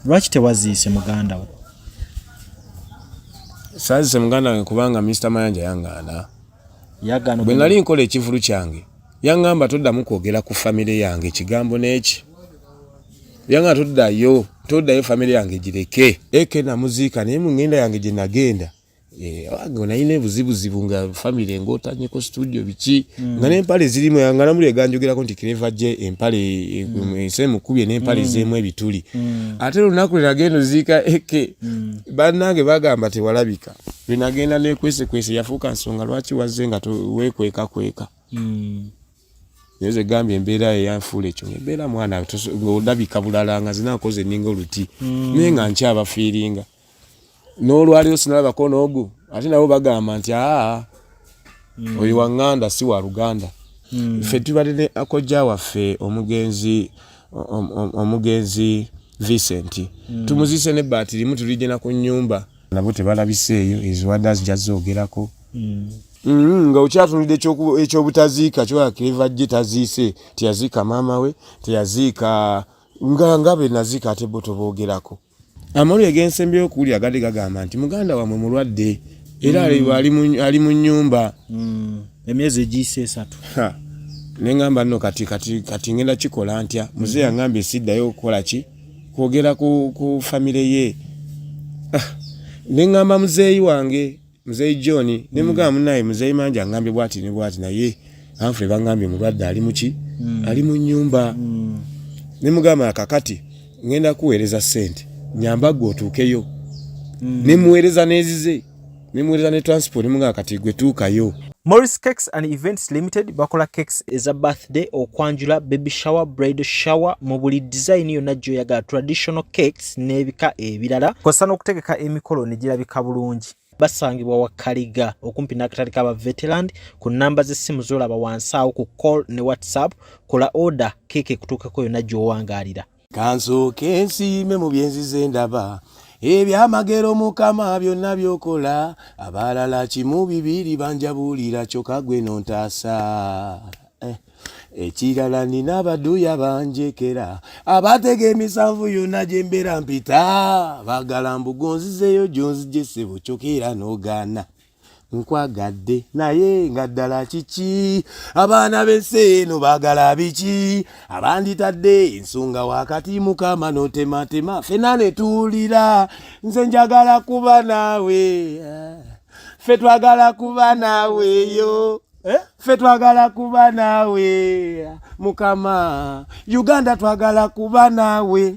Lwaki tewaziise muganda wo? Saazise muganda wange kubanga Mr Mayanja yangaana. Yagaana. Bwe nali nkola ekivulu kyange yaŋŋamba toddamu kwogera ku famire yange ekigambo n'eki. Yaŋŋamba toddayo, toddayo famire yange gireke. Eke namuziika naye mu ŋŋenda yange gye nagenda Eh, awange nalina ebuzibuzibu nga famire ngotanyeko studio biki nga n'empale zirimu nga namuli eganjogerako nti Clever J empale ensi emukubye n'empale zeemu ebituli. Ate olunaku lwe nagenda oziika eke bannange bagamba tewalabika. Lwe nagenda nekwesekwese yafuuka nsonga lwaki wazze nga weekwekakweka. Naye nze gambye embeera eyanfuula ekyo embeera mwana ng'olabika bulala nga zina nkoze nninga oluti naye nga nkyabafiiringa. N'olwaleero sinalabako n'ogu ate nabo bagamba nti aa oyo wa ŋŋanda si wa Luganda. Ffe tubadde ne kojja waffe omugenzi Vincent tumuziise n'ebbaati limu tulijje na ku nnyumba. Nabo tebalabiseeyo eziwadde azijja zoogerako. Nga okyatunulidde eky'obutaziika kyoba Clever J taziise, teyaziika maama we, teyaziika nga be naziika ate bo toboogerako. Amawulire ge nsembyeyo okuwulira gadde gagamba nti muganda wammwe mulwadde era ali mu nnyumba. Emyezi egiyise 3. Ne ŋŋamba nno kati ngenda kikola ntya? Muzeeyi aŋŋambye siddayo kukola ki? Kwogera ku famire ye. Ne ŋŋamba muzeeyi wange, muzeeyi John, ne mugamba munnaye muzeeyi Manja aŋŋambye bw'ati ne bw'ati naye Humphrey baŋŋambye mulwadde ali mu ki? Ali mu nnyumba. Ne mugamba kakati ngenda kuweereza ssente nyamba gwe otuukeyo. Ne muweereza n'ezize, ne muweereza ne transport, ne mugamba kati gwe tuukayo. Morris Cakes and Events Limited bakola cakes eza birthday, okwanjula, baby shower, bridal shower mu buli design yonna gy'oyagala, traditional cakes n'ebika ebirala. Kw'ossa n'okutegeka emikolo ne girabika bulungi. Basangibwa Wakaliga okumpi n'akatale k'aba Veteran ku nnamba z'essimu z'olaba wansi awo ku call ne WhatsApp. Kola order keeke ekutuukeko yonna gy'owangaalira. Kansooke nsiime mu bye nzize ndaba ebyamagero Mukama byonna by'okola, abalala kimu bibiri banjabuulira kyokka gwe n'ontaasa. Ekirala nina abaduya banjekera abatega emisanvu yonna gye mbeera mpita, baagala mbugonzizeeyo gy'onzigye ssebo kyokka era n'ogaana. Nkwagadde naye nga ddala kiki? Abaana b'ensi eno baagala biki? Abanditadde ensonga wakati Mukama n'otematema ffenna ne tuwulira. Nze njagala kuba naawe, ffe twagala kuba naawe yo. Ffe twagala kuba naawe Mukama, Uganda twagala kuba naawe.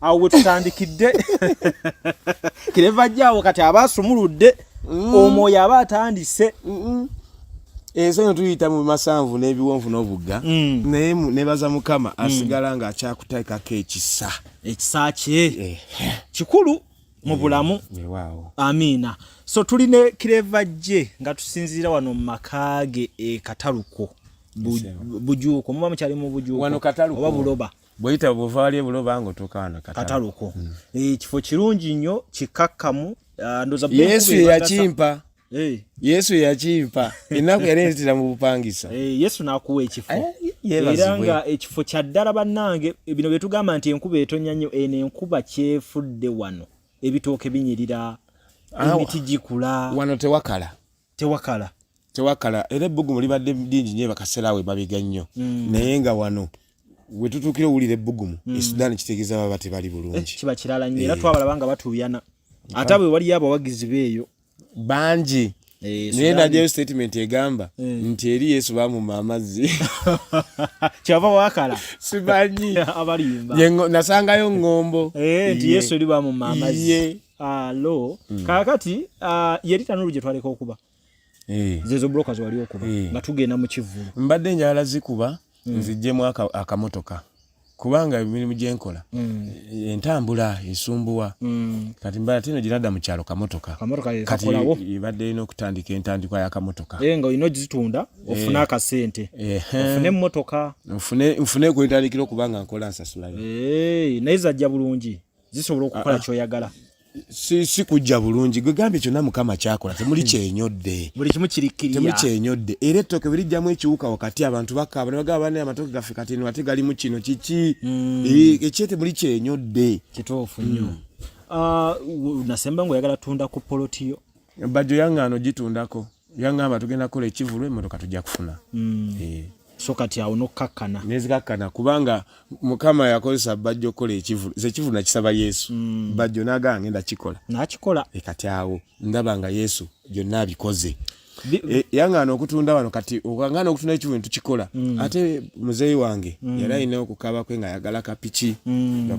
Awo we tutandikidde. Clever J awo kati aba asumuludde. Omwoyo aba atandise. Ensi eno tuyita mu masanvu n'ebiwonvu n'obugga. Naye nebaza Mukama asigala ng'akyakuteekako ekisa. Ekisa kye kikulu mu bulamu. Amiina. So tuli ne Clever J nga tusinziira wano mu maka ge e Kataluko. Bujuuko, muba mukyali mu Bujuuko. Wano Kataluko. Oba Buloba. Bw'oyita bw'ova wali e Buloba ng'otuuka wano Kataluko. Kataluko. Ekifo kirungi nnyo, kikakkamu. Ndowooza Yesu yakimpa. Yesu yakimpa. Ennaku yali enzitira mu bupangisa. Yesu n'akuwa ekifo. Era nga ekifo kya ddala bannange, bino bye tugamba nti enkuba etonnya nnyo, eno enkuba kyefudde wano. Ebitooke binyirira, emiti gikula. Wano tewakala. Tewakala. Tewakala. Era ebbugumu libadde lingi nnyo bakaseera awo emabega nnyo. Naye nga wano we tutuukira owulira ebbugumu, e Sudan kitegeeza baba tebali bulungi. Kiba kirala nnyo. Era twabalaba nga batuuyana. Ate bwe waliyo abawagizi beeyo. Bangi. Naye naggyayo statement egamba nti eri Yesu baamuma amazzi. Kyava wakala. Simanyi. Abalimba. Nasangayo ŋŋombo. Nti Yesu eri baamuma amazzi. Alo. Kaakati yeri tanulu gye twaleka okuba. Zezo brokers wali okuba nga tugenda mu kivvulu. Mbadde njagala zikuba nziggyemu akamotoka. Kubanga emirimu gye nkola entambula esumbuwa. Kati mbadde ate eno gye nadda mu kyalo kamotoka. Kati ebadde erina okutandika entandikwa y'akamotoka. Nga olina ogizitunda ofune akasente. Ofune emmotoka. Nfune kwentandikira okuba nga nkola nsasulayo. Naye zajja bulungi. Zisobola okukola ky'oyagala. Si, si kujja bulungi gwe gambye kyonna mukama kyakola temuli kyenyodde. Buli kimu kirikkiriya. Temuli kyenyodde era ettooke bwe lijjamu ekiwuka wakati abantu bakaaba ne bagamba bane amatooke gaffe kati eno ate galimu kino kiki mm. E, ekye temuli kyenyodde. Kituufu nnyo mm. Uh, nasemba ng'oyagala tunda ku poloti yo. Bajjo yangaano gitundako yangamba tugenda kukola ekivulu emmotoka tujja kufuna mm. E. So kati awo nokkakkana nezikakkana kubanga mukama yakozesa bajjo okukola ekivulu ze ekivulu nakisaba yesu mm. bajjo nagaa ngenda kikola nakikola e kati awo ndaba nga yesu byonna abikoze e, yangaana okutunda wano kati okangaana okutunda ekivulu netukikola mm. ate muzeeyi wange mm. yali alina okukaba kwe nga ayagala kapiki mm.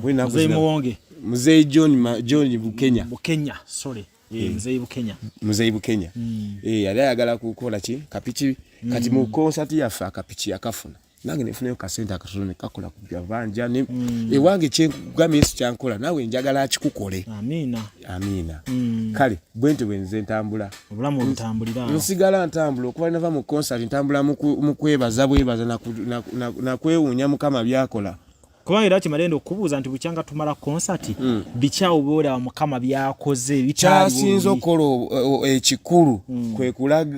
muzeeyi john, John bukenya bukenya sorry Eh, eh. Muzeyi Bukenya. Muzeyi Bukenya. Mm. Eh, yali ayagala kukola ki? Kapiki. Mm. Kati mu concert yaffe akapiki yakafuna. Nange nefunayo kasente akatono ne kakola ku byavanja ne mm. ewange kye kugambye Yesu kyankola naawe njagala akikukole. Amiina. Amiina. Mm. Kale bwentyo bwe nze ntambula. Obulamu obutambulira. Nsigala ntambula okuva nava mu concert ntambula mu kwebaza bwebaza na, na, na, na kwewuunya Mukama byakola. Kubanga era kyemala enda okubuuza nti bukyanga tumala konsati mm. bikyawo boolaba mukama byakoze kyasinza okukola ekikulu mm.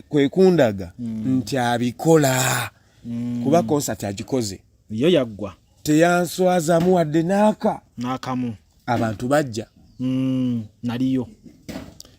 kwe kundaga mm. nti abikola mm. kuba konsati agikoze yo yaggwa teyanswazamu wadde naaka n'akamu abantu bajja mm, naliyo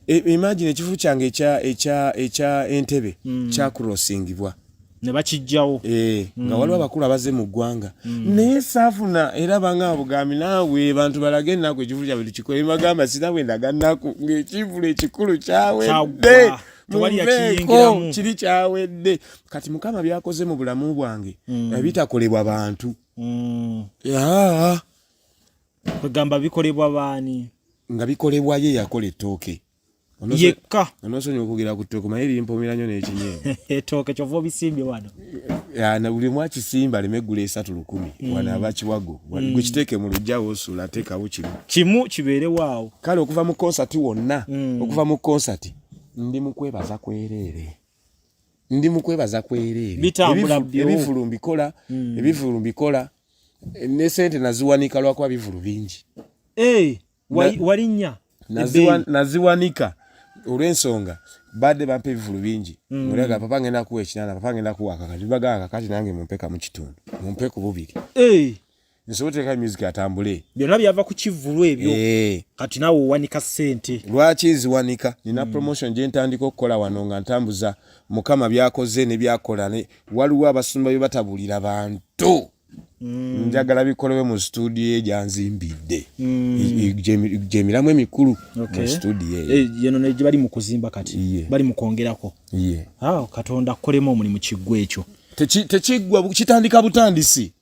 e, imagine ekifu kyange ekya ekya ekya entebe mm. kyakurosingibwa ne bakijjawo e, mm. nga waliwo abakulu abaze mu ggwanga mm. naye saafuna era banga bugambi naawe bantu balage ennaku ekivulu kyabwe tukikole bagamba sina bwe ndaga nnaku ng'ekivulu ekikulu kyawedde muveeko kiri kyawedde kati mukama byakoze mu bulamu bwange mm. ebitakolebwa bantu mm. Kwegamba bikolebwa baani? Nga bikolebwa ye yakola ettooke yekka. Onosonyiwa okwogera ku ttooke maye limpomera nnyo n'ekinyeebwa. Ettooke kyova obisimbye wano. Na buli omu akisimba aleme eggula esatu lukumi mm. wano aba kiwago mm. gwe kiteeke mu luggya w'osula teekawo kimu kimu kibeerewo awo. Kale okuva mu konsati wonna mm. okuva mu konsati ndi mu kwebaza kwereere. Ndi mu kwebaza kwereere. Bitambula byo. Ebivulu mbikola, mm. ebivulu mbikola. Ne sente naziwanika lwakuba bivulu bingi. Eh, walinnya. Naziwanika olw'ensonga badde bampa ebivulu bingi. Mm. Olaga papa ngenda kuwa ekinana, papa ngenda kuwa akakati. Bagamba kakati nange mumpe kamu kitundu. Mumpe ku bubiri. Eh. Nsobola oteeka music atambule. Byonna byava ku kivvulu ebyo. Eh. Kati naawe owanika ssente. Lwaki nziwanika? Nina mm. promotion gye ntandika okukola wano nga ntambuza Mukama by'akoze ne by'akola ne waliwo abasumba bye batabuulira bantu. Mm. Njagala bikolewe mu studio ye gyanzimbidde. Mm. Gy'emiramu emikulu okay. mu studio eyo. Eh, yeno ne gye bali mu kuzimba kati. Yeah. Bali mu kwongerako. Yeah. Ah, Katonda akolemu omulimu kiggwe ekyo. Tekiggwa kitandika butandisi.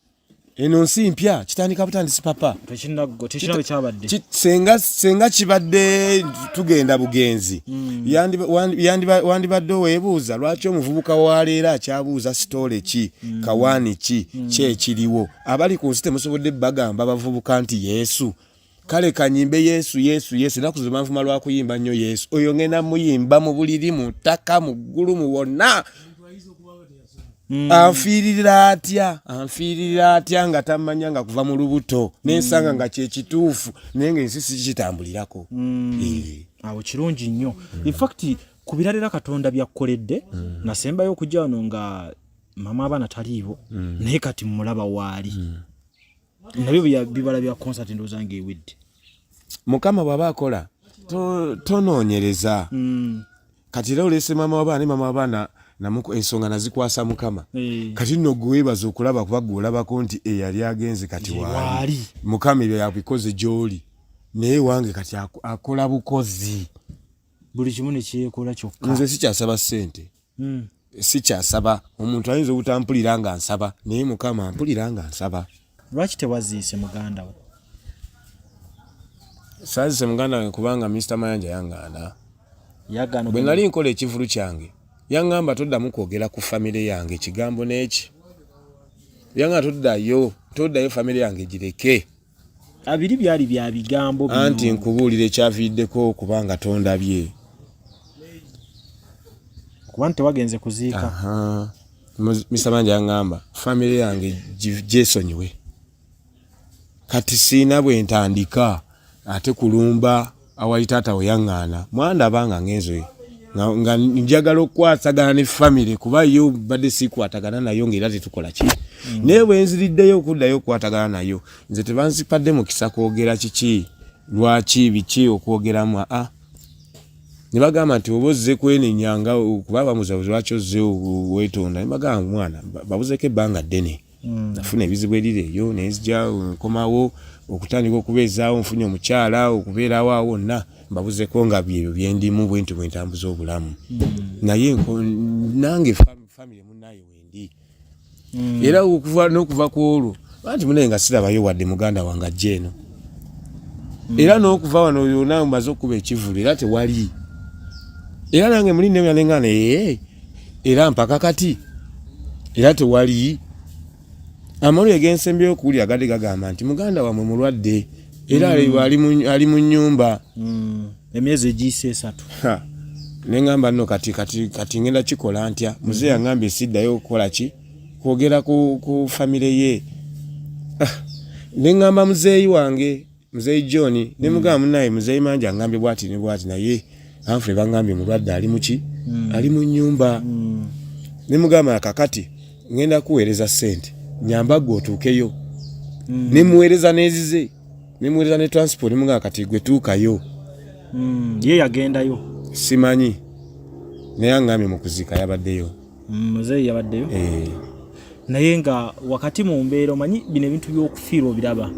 Eno nsi mpya kitandika butandisi papa. Tekinaggo tekina kyabadde. Senga senga kibadde tugenda bugenzi. Mm. Yandi yandi wandibadde weebuuza lwaki omuvubuka wa leero akyabuuza sitole ki mm. kawani ki mm. ki ekiriwo. Abali ku nsi temusobodde bagamba bavubuka nti Yesu. Kale kanyimbe Yesu Yesu Yesu ennaku zino banvuma lwa kuyimba nnyo Yesu oyo ngenda muyimba mu buliri mu ttaka mu ggulu mu wonna mm. anfiirira atya anfiirira atya nga tamanya nga kuva mu lubuto nensanga mm. nga kyekituufu naye nga ensi sikitambulirako mm. eh. Awo kirungi nnyo mm. In fact ku birala era Katonda byakkoledde mm. nasembayo okujja wano nga mama abaana taliiwo mm. naye kati mulaba waali mm. Nabyo bibala bya concert ndowooza ng'ewedde. Mukama bw'aba akola tonoonyereza mm. Kati era oleese maama w'abaana ne maama w'abaana ensonga nazikwasa Mukama hey. Kati nno gweweebaza okulaba kuba gwe olabako nti eyali agenze kati waali Mukama ebyo yabikoze gy'oli naye wange kati akola bukozi buli kimu ne kyekola kyokka. Nze sikyasaba ssente mm. Sikyasaba omuntu ayinza obutampulira nga nsaba naye Mukama ampulira nga nsaba. Lwaki tewaziise muganda wo? Saaziise muganda wange kubanga Mr Mayanja yangaana. Yagaana. Bwe nali nkola ekivulu kyange yangamba toddamu kwogera ku famire yange ekigambo n'eki. Yangamba toddayo, toddayo famire yange gireke. Abiri byali bya bigambo bino. Anti nkubuulira ekyaviiriddeko okuba nga tondabye. Kuba nti tewagenze kuziika. Mr Manja yangamba famire yange gyesonyiwe. Kati siina bwe ntandika ate kulumba Awali taata we yaŋŋaana mwandaba nga ngenze nga njagala okukwatagana ne famire kuba yo badde sikwatagana nayo ngaera tetukola ki. Naye bwe nziriddeyo okuddayo okukwatagana nayo, nze tebanzipadde mukisa kwogera kiki, lwaki, biki okwogeramu aa. Ne bagamba nti oba ozze kwenenya, nga kuba bamuza lwaki ozze weetonda. Ne bagamba, mwana, babuzeeko ebbanga ddene. Nafuna ebizibu eriri eyo nenzija nkomawo okutandika okubeezaawo, nfunye omukyala, okubeerawo awo wonna mbabuzeko nga byebyo byendimu, bwenti bwentambuza obulamu. Naye nange famire munaye wendi. Era okuva n'okuva ku olwo anti munaye nga sirabayo wadde muganda wange ajja eno. Era n'okuva wano yona maze okuba ekivulu era tewali, era nange muli neŋŋana ee, era mpaka kati era tewali. Amawulire gensembyeyo okuwulira gadde gagamba nti muganda wamwe mulwadde era ali mu nnyumba. Emyezi egiyise 3. Neŋŋamba nno kati kati kati ngenda kikola ntya? Muzeeyi aŋŋambye siddayo okukola ki, kwogera ku famire ye. Ah, neŋŋamba muzeeyi wange, muzeeyi John, ne mugamba, munaye muzeeyi Manja aŋŋambye bwati ne bwati, naye anfule baŋŋambye mulwadde, ali muki, ali mu nnyumba. Ne mugamba, kakati ŋŋenda kuweereza ssente, nyamba gwe otuukeyo. Ne muweereza n'ezize, ne muweereza ne transport, ne mugamba kati gwe tuukayo. Ye yagendayo? Simanyi, naye aŋŋambye mu kuziika yabaddeyo. Muzeeyi yabaddeyo? Eh. Naye nga wakati mu mbeera, omanyi bino ebintu by'okufiirwa obiraba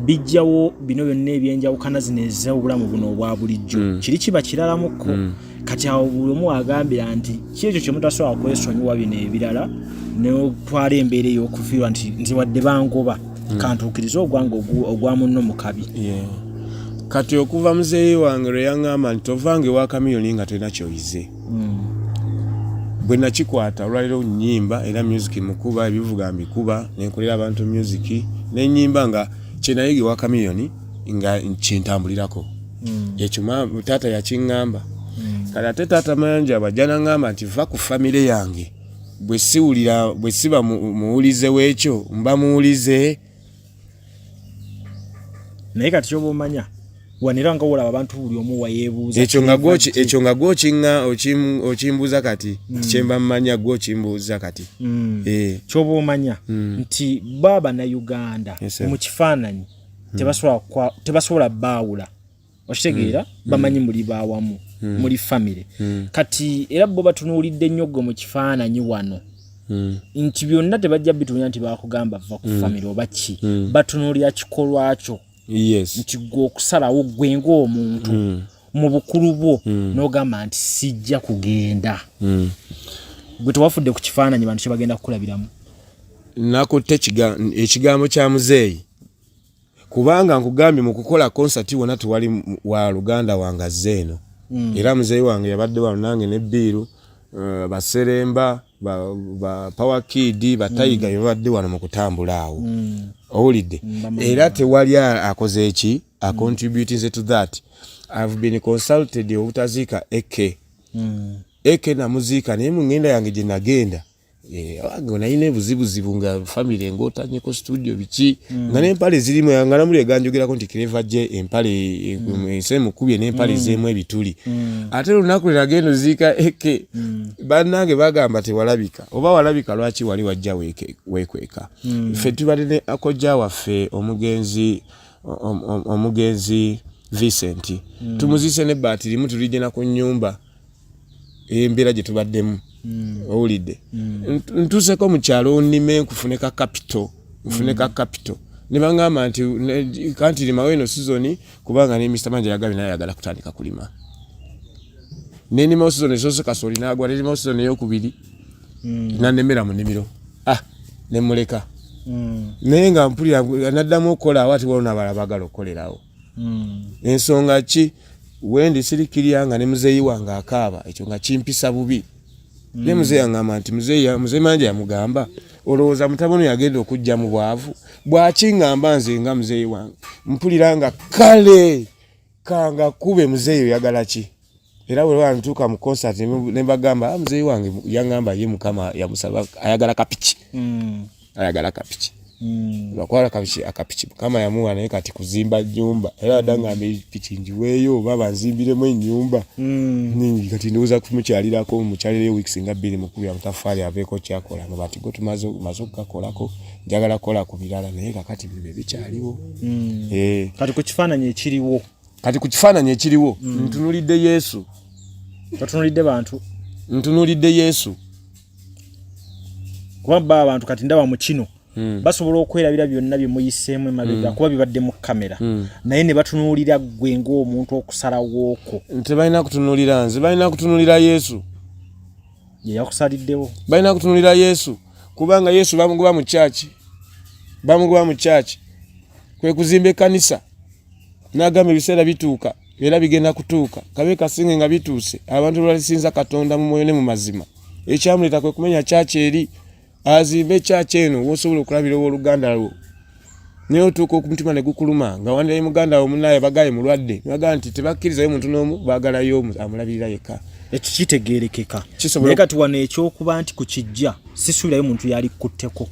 bijjawo bino byonna ebyenjawukana zino ez'obulamu buno obwa bulijjo. Kiri kiba kiralamukko. Kati awo buli omu agambira nti ki ekyo kyemutasobola kwesonyiwa, bino ebirala notwala embeera ey'okufiirwa nti nti wadde bangoba, kantuukirize ogwange ogwa munno mu kabi. Yeah. Kati okuva muzeeyi wange lwe yaŋŋamba nti tovanga ewa Kamiliyoni nga tolina kyoyize, bwe nakikwata olwaliro nyimba era music mukuba ebivuga mbikuba, nenkolera abantu music nenyimba nga kyenayiga ewa Kamiliyoni nga kyentambulirako. Ekyo taata yakiŋŋamba. Kati ate taata Mayanja bwajja naŋŋamba nti va ku famire yange, bwe siwulira, bwe siba muwulize w'ekyo, mba muwulize. Naye kati kyoba omanya wanera nga wolaba abantu buli omu wayeebuuza. Ekyo nga gwokiŋŋa okimbuuza kati kyemba mmanya, gwe okimbuuza kati. Eh. Kyoba omanya nti ba bannayuganda Yes, sir. mu kifaananyi tebasobola baawula, okitegeera? Bamanyi muli bawamu, muli famire. Kati era bo batunuulidde nnyo gwe mu kifaananyi wano nti byonna tebajja bitunuulira nti bakugamba va ku famire oba ki, batunuulira kikolwa kyo nti gwe okusalawo gwe ng'omuntu mu bukulu bwo n'ogamba nti sijja kugenda. Gwe tewafudde ku kifaananyi bantu kyebagenda kukulabiramu. Nakutte ekigambo kya muzeeyi, kubanga nkugambye mu kukola konsati wonna tewali wa luganda wange azze eno. Era muzeeyi wange yabadde wano nange ne Biiru, baseremba ba Power Kid, batayiga babadde wano mu kutambula awo. Owulidde? Era tewali akoze eki acontributinze to that. I've been consulted obutaziika eke eke namuziika, naye mu ngenda yange gye nagenda, eh, wange nalina ebuzibuzibu nga famire ng'otanyeko studio biki, nga n'empale zirimu, nga namuli eganjogerako nti Clever J empale ensi emukubye n'empale zeemu ebituli. Ate olunaku lwe nagenda oziika eke, bannange bagamba tewalabika, oba walabika lwaki wali wajja weekweka? Ffe tubadde ne akojja waffe omugenzi omugenzi Vincent, tumuziise n'ebbaati limu, tulijja ku nnyumba embeera gye tubaddemu. Owulidde? Ntuuseko mu kyalo nnime nkufune ka capital, nfune ka capital, ne baŋŋamba nti kanti limawo eno sizoni, kubanga ne Mr Manja yagambye naye ayagala kutandika kulima. Nenimawo sizoni esoose, kasooli n'agwa. Nenimawo sizoni eyokubiri, nanemera mu nnimiro, ah, nemuleka. Naye nga mpulira naddamu okukola awo, ate waliwo n'abalala baagala okukolerawo. Ensonga ki wendi sirikirya nga ne muzeeyi wange akaaba, ekyo nga kimpisa bubi. Ne muzeeyi aŋŋamba nti muzeeyi Manja yamugamba, olowooza mutabani yagenda okujja mu bwavu bwakiŋŋamba? Nze nga muzeeyi wange mpulira nga kale kanga kube muzeeyi oyagala ki? Era bwe ntuuka mu concert ne mbagamba, "Ah, muzeeyi wange yaŋŋamba ye Mukama yamusaba ayagala kapiki, ayagala kapiki." Lwakwala akapiki mukama yamuwa naye kati kuzimba nyumba era adda ngamba epiki njiweeyo oba banzimbiremu ennyumba mm. Kati ndowooza kumukyalirako mukyalireyo weeks nga bbiri mukubira mutafaali aveeko kyakola amabaati go tumaze okugakolako njagala kukola ku birala naye kakati bino bikyaliwo mm. Eh. Kati ku kifaananyi ekiriwo kati ku kifaananyi ekiriwo mm. Ntunulidde Yesu. Totunulidde bantu. Ntunulidde Yesu. Kuba ba abantu kati ndaba mu kino basobola okwerabira byonna bye muyiseemu emabega kuba bibadde mu kamera naye ne batunuulira ggwe ng'omuntu okusalawo okwo. Tebalina kutunuulira nze, balina kutunuulira Yesu. Ye yakusaliddewo. Balina kutunuulira Yesu kubanga Yesu bamugoba mu kyaki, bamugoba mu kyaki kwe kuzimba ekkanisa n'agamba ebiseera bituuka era bigenda kutuuka kabe kasinge nga bituuse abantu lwalisinza Katonda mu mwoyo ne mu mazima. Ekyamuleeta kwe kumenya kyaki eri azimbe kyaki eno wosobola okulabira ow'oluganda lwo naye otuuka okumutima ne gukuluma nga wandirayo muganda wo munaye bagaye mulwadde bagamba nti tebakkirizayo muntu n'omu baagalayo amulabirira yekka. Ekyo kitegeerekeka naye kati wano ekyokuba nti ku kijja sisuubirayo muntu yali kutteko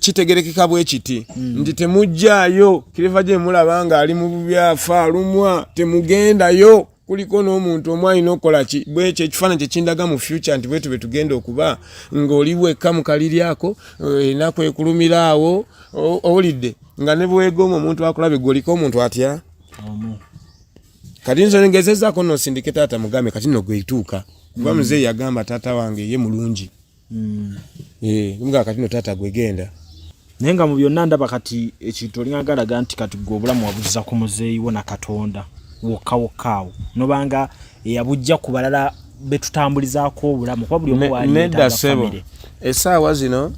kitegerekeka bwe kiti nti temujjaayo kireva gye mulaba ng'ali mu byafa alumwa temugendayo kuliko n'omuntu omu alina okukola ki bwekyo ekifaananyi kyekindaga mu future nti bwetu bwetugenda okuba ng'oli wekka mu kaliri ako enaku ekulumira awo owulidde nga ne bwegoma omuntu akulabe gwe oliko omuntu atya kati nze ngezezaako nosindike taata mugambe kati no gwetuuka kuba muzeeyi yagamba taata wange ye mulungi eh, kati no taata gwegenda naye nga mu byonna ndaba kati ekintu olinga galaga nti kati gwe obulamu wabuzza ku muzeeyi wo na Katonda wokka wokka awo nobanga eyabujja ku balala betutambulizaako obulamu kuba buli omu nedda ssebo essaawa zino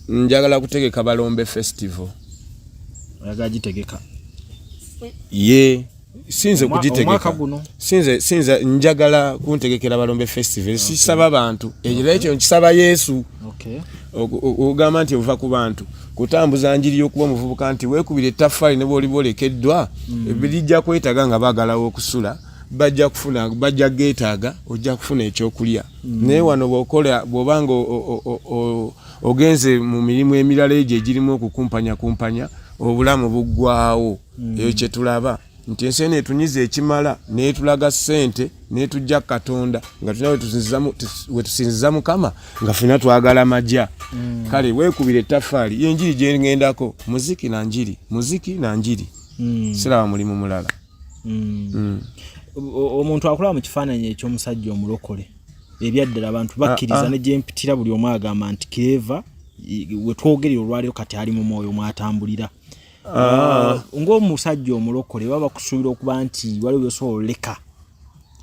njagala kutegeka Balombe Festival. Oyagala gitegeka? Ye sinze kugitegeka sinze sinze njagala kuntegekera Balombe Festival. Sisaba bantu ekyo ekyo nkisaba Yesu. Ogamba nti ova ku bantu kutambuza njiri y'okuba omuvubuka nti weekubira ettaffaali ne bw'oliba olekeddwa lijja kwetaaga nga baagalawo okusula bajja kufuna bajja geetaaga ojja kufuna ekyokulya naye wano bw'okola bw'oba nga ogenze mu mirimu emirala egyo egirimu okukumpanya kumpanya obulamu buggwawo eyo kye tulaba nti ensi eno etunyiza ekimala n'etulaga ssente n'etujja Katonda nga tulina wetusinziza Mukama nga ffena twagala maja kale weekubira ettaffaali yenjiri gye ngendako muziki na njiri muziki na njiri siraba mulimu mulala. Omuntu akulaba mu kifaananyi eky'omusajja omulokole ebyaddala abantu bakkiriza ne gyempitira buli omu agamba nti Clever wetwogerera olwaleero kati ali mu mwoyo mwatambulira. Ng'omusajja omulokole baba bakusuubira okuba nti waliwo byosobola oleka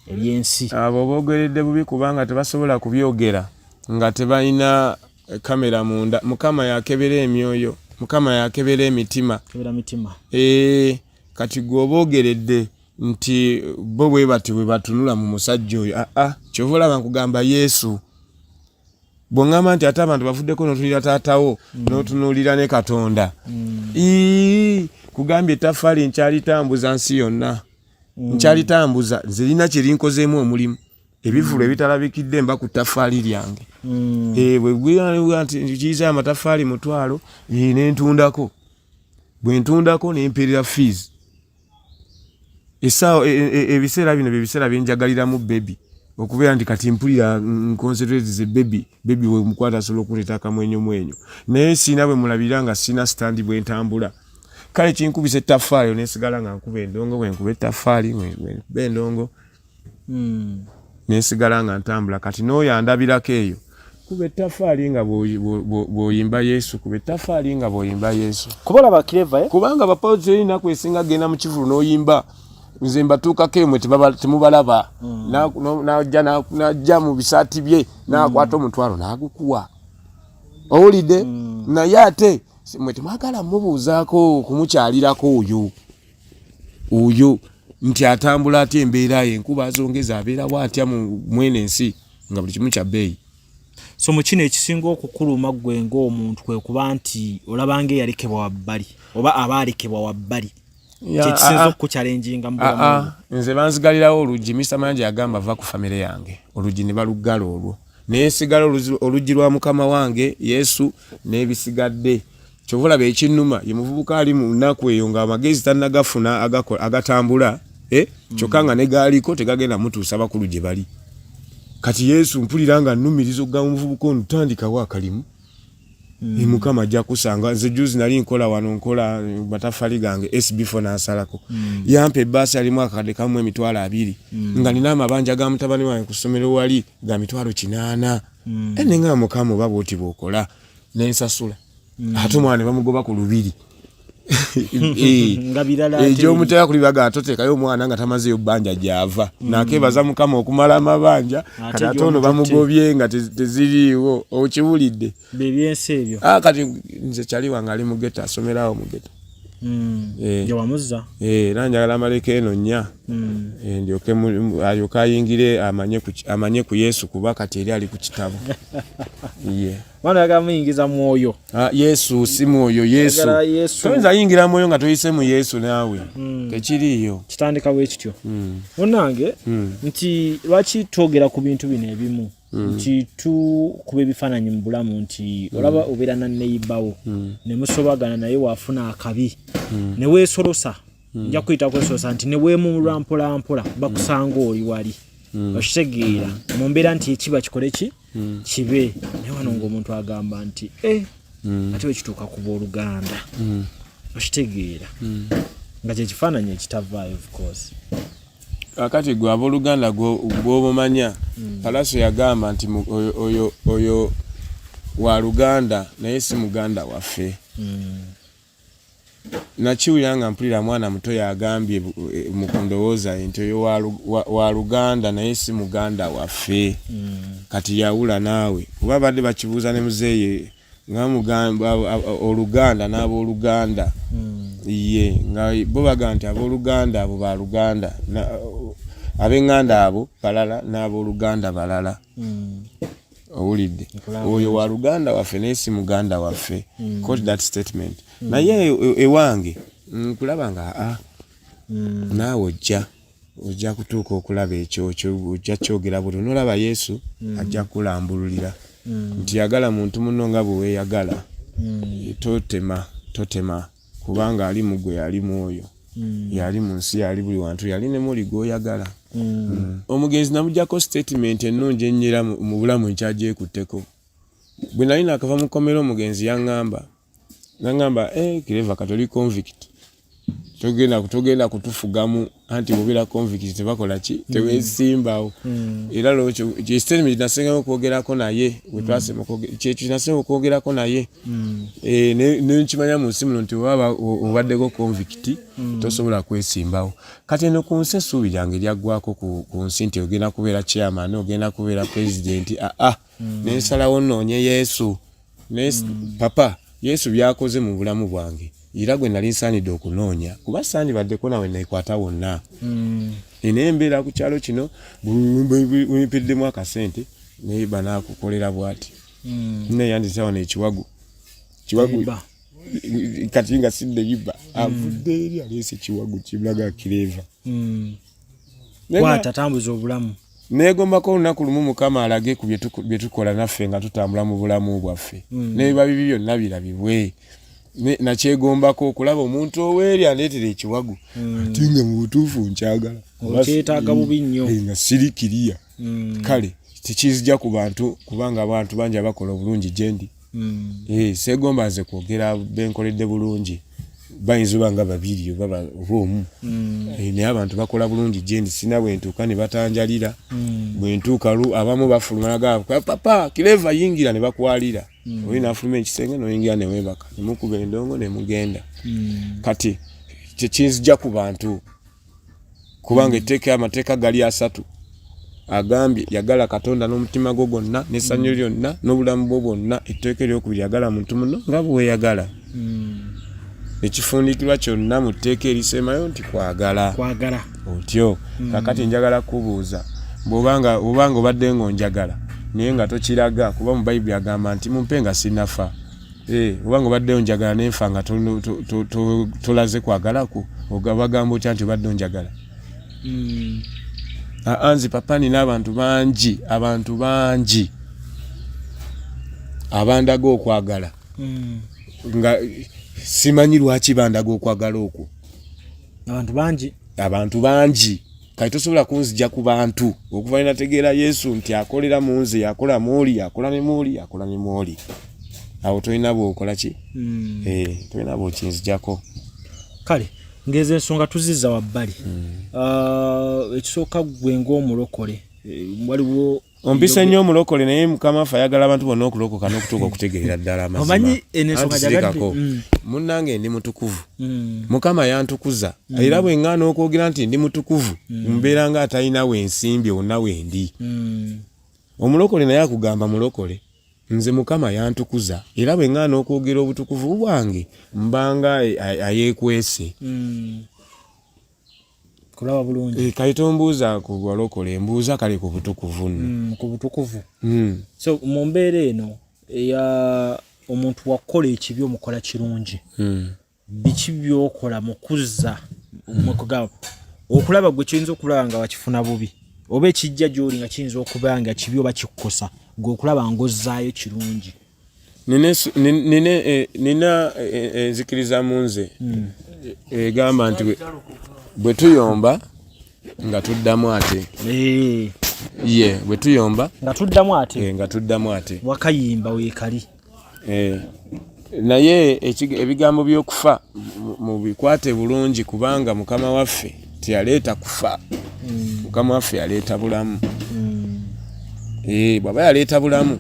ebyensi. Abo boogeredde bubi kubanga tebasobola kubyogera nga tebalina kamera munda. Mukama yakebera emyoyo, Mukama yakebera emitima. Kati gwe oboogeredde nti bo bwe bati bwe batunula mu musajja oyo aa kyova olaba nkugamba Yesu bw'oŋŋamba nti ate abantu bavuddeko n'otunulira taatawo n'otunuulira ne Katonda ii kugambye ettaffaali nkyalitambuza nsi yonna nkyalitambuza nze lina kye linkozeemu omulimu ebivulu ebitalabikidde mba ku ttaffaali lyange bwe gwira nti kiyiza amataffaali 500 ne ntundako bwe ntundako ne mpeerera fees essaawa ebiseera bino bye biseera bye njagaliramu baby okubeera nti kati mpulira nconcentrate ze baby baby we mukwata asobola okuleeta akamwenyo mwenyo naye sirina bwe mulabirira nga sirina stand bwe ntambula kale kinkubisa ettaffaali nensigala nga nkuba endongo bwe nkuba ettaffaali bwe nkuba endongo nensigala nga ntambula kati n'oyo andabirako eyo kuba ettaffaali nga bw'oyimba Yesu kuba ettaffaali nga bw'oyimba Yesu kuba olaba Clever kubanga bapaozi erinaku esinga genda mu kivulu n'oyimba nze mbatuukako emwe temubalaba najja mu bisaati bye n'akwata omutwalo n'agukuwa owulidde naye ate mwe temwagala mubuuzaako kumukyalirako oyo oyo nti atambula atya embeera ye enkuba azongeza abeerawo atya mu mwene ensi nga buli kimu kya bbeeyi. So mu kino ekisinga okukuluma ggwe ng'omuntu kwe kuba nti olaba ng'eyalekebwa wabbali oba aba alekebwa wabbali kyekisinza okukukyalenjinga mu bulamu. Nze banzigalirawo oluggi. Mr Mayanja yagamba va ku famire yange oluggi ne baluggala olwo. Nensigala oluggi lwa mukama wange Yesu n'ebisigadde. Kyova olaba ekinnuma ye muvubuka ali mu nnaku eyo ng'amagezi tannagafuna agatambula eh? Kyokka nga ne gaaliko tegagenda mutuusa bakulu gye bali. Kati Yesu mpulira nga nnumiriza okugamba omuvubuka ono tandikawo akalimu. Mukama ajja kusanga. Nze juzi nali nkola wano, nkola matafali gange, SB4 n'ansalako. Yampa ebbaasi alimu akakadde kamu 20,000, nga nina amabanja ga mutabani wange ku ssomero wali ga 800,000. Ene nga Mukama oba bwoti bw'okola, nensasula. Ate omwana ne bamugoba ku lubiri. Nga birala ate. Egyomuteeka kuli baga toteekayo omwana nga tamazeeyo bbanja gyava. Nakeebaza Mukama okumala amabanja. Ate kati ate ono gy'omututte. Bamugobye nga teziriiwo, okiwulidde? Bebyensi ebyo. Ah, kati nze kyali wange ali mu ghetto, asomerawo mu ghetto. Gye wamuzza. Era njagala amaleko eno nnya. Ndyoke alyoke ayingire amanye ku Yesu, kuba kati eri ali ku kitabo ye. Mwana oyagala muyingiza mwoyo. Ah, Yesu si mwoyo, Yesu. Oyagala Yesu. Toyinza yingira mwoyo nga toyise mu Yesu naawe. Tekiriiyo. Kitandika bwe kityo. Munnange, nti lwaki twogera ku bintu bino ebimu, nti tukuba ebifaananyi mu bulamu, nti olaba obeera na neighbour ne musobagana, naye waafuna akabi ne weesolosa, nja kuyita kwesolosa, nti ne weemulwa mpola mpola bakusanga oli wali, okitegeera, mu mbeera nti ekiba kikole ki kibe. Naye wano ng'omuntu agamba nti e ate bwe kituuka ku booluganda, okitegeera, nga kyekifaananyi ekitavaayo, of course. Kakati gwe abooluganda gw'obumanya, Palaso yagamba nti oyo wa luganda naye si muganda waffe. Nakiwulira nga mpulira mwana muto yagambye mu kundowooza ye nti oyo wa luganda naye si muganda waffe. Kati yawula naawe, kuba badde bakibuuza ne muzeeyi nga mugamba oluganda n'abooluganda ye, nga bo bagamba nti abooluganda abo baluganda, ab'eŋŋanda abo balala n'abooluganda balala. Owulidde? Oyo wa luganda waffe naye si muganda waffe. Quote that statement. Naye ewange nkulaba nga aa naawe ojja kutuuka okulaba ekyo ojja kyogera buli nolaba Yesu ajja kulambululira nti yagala muntu muno nga bwe weeyagala. Totema, totema, kubanga ali mu gwe yali mwoyo, yali mu nsi, yali buli wantu, yali ne muli gw'oyagala. Omugenzi namugjako statement ennungi ennyera mu bulamu nkyagyekutteko. Bwe nali nakava mu kkomera, omugenzi yaŋŋamba, naŋŋamba, eh, Clever, kati oli convict, togenda kutufugamu, anti bwobeera convict tebakola ki, teweesimbawo. Era lwekyo statement nasengayo okwogerako naye bwe kyekyo nasenga okwogerako naye. Eh, nenkimanya mu nsi muno nti waba obaddeko convict tosobola kwesimbawo. Kati eno ku nsi essuubi lyange lyaggwako ku nsi nti ogenda kubeera chairman, ogenda kubeera president, aa nensalawo nnoonye Yesu. Papa Yesu byakoze mu bulamu bwange era gwe nali nsaanidde okunoonya, kuba sandibaddeko nawe nekwata wonna. Naye embeera ku kyalo kino wempeddemu akasente, naye banaakukolera bwati, naye yandisa wano ekiwagu kiwagu. Kati nga sidde yiba avudde eri aleese kiwagu kibulaga Clever. Kwata, tambuza obulamu. Neegombako olunaku lumu Mukama alage ku bye tukola naffe nga tutambula mu bulamu bwaffe, n'ebiba bibi byonna birabibwe. Nakyegombako okulaba omuntu oweeri andeetera ekiwagu, ate nga mu butuufu nkyagala. Okyetaaga bubi nnyo. Nga siri kiriya. Kale tekizija ku bantu, kubanga abantu bangi abakola obulungi gyendi. Seegomba nze kwogera benkoledde bulungi, bayinza oba nga babiri oba omu. Naye abantu bakola bulungi gyendi, sina bwe ntuuka ne batanjalira. Bwe ntuuka abamu bafuluma nagamba, "Papa Clever, yingira," ne bakwalira. Oli nafuluma ekisenge noyingira newebaka nemukuba endongo nemugenda. Kati tekinzija ku bantu, kubanga etteeka, amateeka gali asatu agambye: yagala Katonda n'omutima gwo gwonna n'essanyu lyonna n'obulamu bwo bwonna. Etteeka eryokubiri, yagala muntu muno nga bweweeyagala. Ekifundikirwa kyonna mu tteeka erisemayo nti kwagala. Kwagala. Otyo. Kakati njagala kubuuza, bwobanga obanga obadde ng'onjagala naye nga tokiraga, kuba mu Bayibuli agamba nti mumpe nga sinafa. Eh, obanga obadde onjagala nenfa nga tolaze kwagalaku, bagamba otya nti obadde onjagala? Aa, nze papa nina abantu bangi, abantu bangi. Abandaga okwagala nga simanyi lwaki bandaga okwagala okwo. Abantu bangi. Abantu bangi. Kati tosobola kunzija ku bantu okuva lwenategeera Yesu nti akolera mu nze, yakola muoli, yakola ne muoli, yakola ne muoli. Awo tolina bwokola ki? Tolina bwokinzijako. Kale ngezo ensonga tuzizza wabbali. Ekisooka gwe ng'omulokole, waliwo ompisa nnyo omulokole, naye Mukama waffe ayagala abantu bonna okulokoka n'okutuuka okutegeerera ddala amazima. Omanyi eno ensonga Anti sirikako. Munnange ndi mutukuvu. Mukama yantukuza. Era bwe ŋŋaana okwogera nti ndi mutukuvu, mbeera nga atalina wensimbi wonna wendi. Omulokole naye akugamba mulokole. Nze Mukama yantukuza, era bwe ŋŋaana okwogera obutukuvu bwange mbanga ayeekwese. Kulaba bulungi. Kale tombuuza ku balokole, mbuuza kale ku butukuvu nno. Ku butukuvu. So mu mbeera eno eya omuntu wakukola ekibi omukola kirungi, biki by'okola mu kuzza mukugamba okulaba gwe kiyinza okulaba nga wakifuna bubi, oba ekijja gy'oli nga kiyinza okuba nga kibi oba kikukosa, gwe okulaba ng'ozzaayo kirungi? Nina enzikiriza mu nze egamba nti bwe tuyomba nga tuddamu ate. Ye bwe tuyomba nga tuddamu ate. Nga tuddamu ate. Wakayimba weekali. Naye ebigambo by'okufa mubikwate bulungi, kubanga Mukama waffe teyaleeta kufa. Mukama waffe yaleeta bulamu. Bw'aba yaleeta bulamu.